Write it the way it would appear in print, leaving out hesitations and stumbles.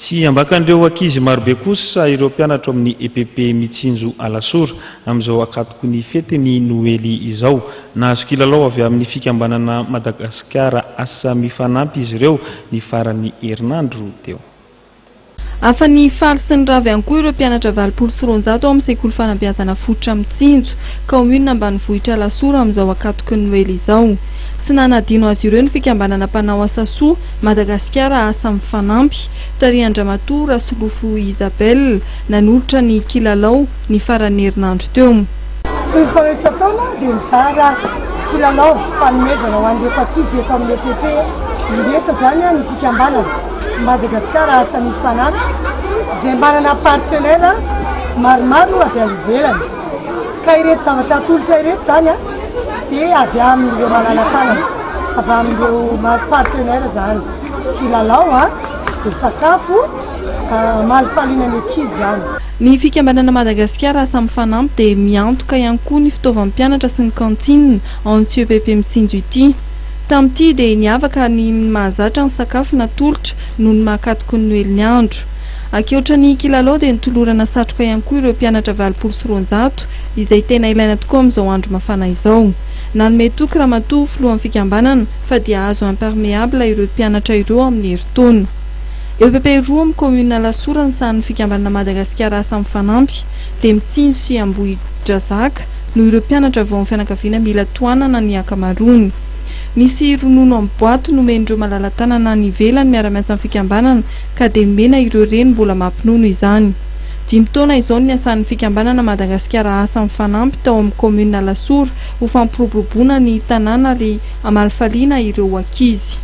Tsy ambakan'ireo ankizy marobe kosa ireo mpianatra ao amin'ny EPP Mitsinjo Alasora amin'izao ankatoky ny fetin'ny Noely izao. Nahazo kilalao avy amin'ny fikambanana Madagasikara Asa Mifanampy izy ireo ny faran'ny herinandro teo. Afa nifaly sy niravo ihany koa ireo mpianatra 280 ao amin'ny sekoly fanabeazana fototra Mitsinjo, kaominina ambanivohitra Alasora amin'izao ankatoky ny Noely izao. Tsy nanadino azy ireo ny fikambanana mpanao asa soa Madagasikara Asa Mifanampy, tarihan-dRamatoa Rasolofo Isabelle, nanolotra ny kilalao ny faran'ny herinandro teo. Toy ny fanao isan-taona dia mizara kilalao fanomezana ho an'ireto ankizy eto amin'ny EPP ireto izany ny fikambanana Madagasikara Asa Mifanampy izay manana partenaire maromaro avy any ivelany ka ireto zavatra atolotra ireto izany dia avy amin'ireo malala-tanana, avy amin'ireo partenaire izany, kilalao dia sakafo. Mahalifaliana ny ankizy izany. Ny fikambanana Madagasikara Asa Mifanampy dia miantoka ihany koa ny fitaovan'ny mpianatra sy ny cantine ao amin'ny CEPP Mitsinjo ity. Tamin'ity dia niavaka ny mahazatra ny sakafo natolotra noho ny mahakatoky ny Noely ny andro. Ankeotra ny kilalao dia notolorana satroka ihany koa ireo mpianatra 280 izay tena ilaina tokoa amin'izao andro mafana izao. Nanome toky ramatoa filohan'ny fikambanana fa dia hahazo imperméable ireo mpianatra ireo amin'ny herintaona. EPP roa amin'ny kaominina Alasora no sahanin'ny fikambanana Madagasikara Asa Mifanampy, dia Mitsinjo sy Ambohidrazaka noho ireo mpianatra avy ao amin'ny fianakaviana mila tohanana ny ankamaroany. Nisy ronono amin'ny boaty nomen'ireo malala-tanana any ivelany miara-miasa amin'ny fikambanana ka dia nomena ireo reny mbola mampinono izany. Dimy taona izao no niasan'ny fikambanana Madagasikara Asa Mifanampy tao amin'ny kaominina Alasora ho fampiroboroboana ny tanàna ary hamalifaliana ireo ankizy.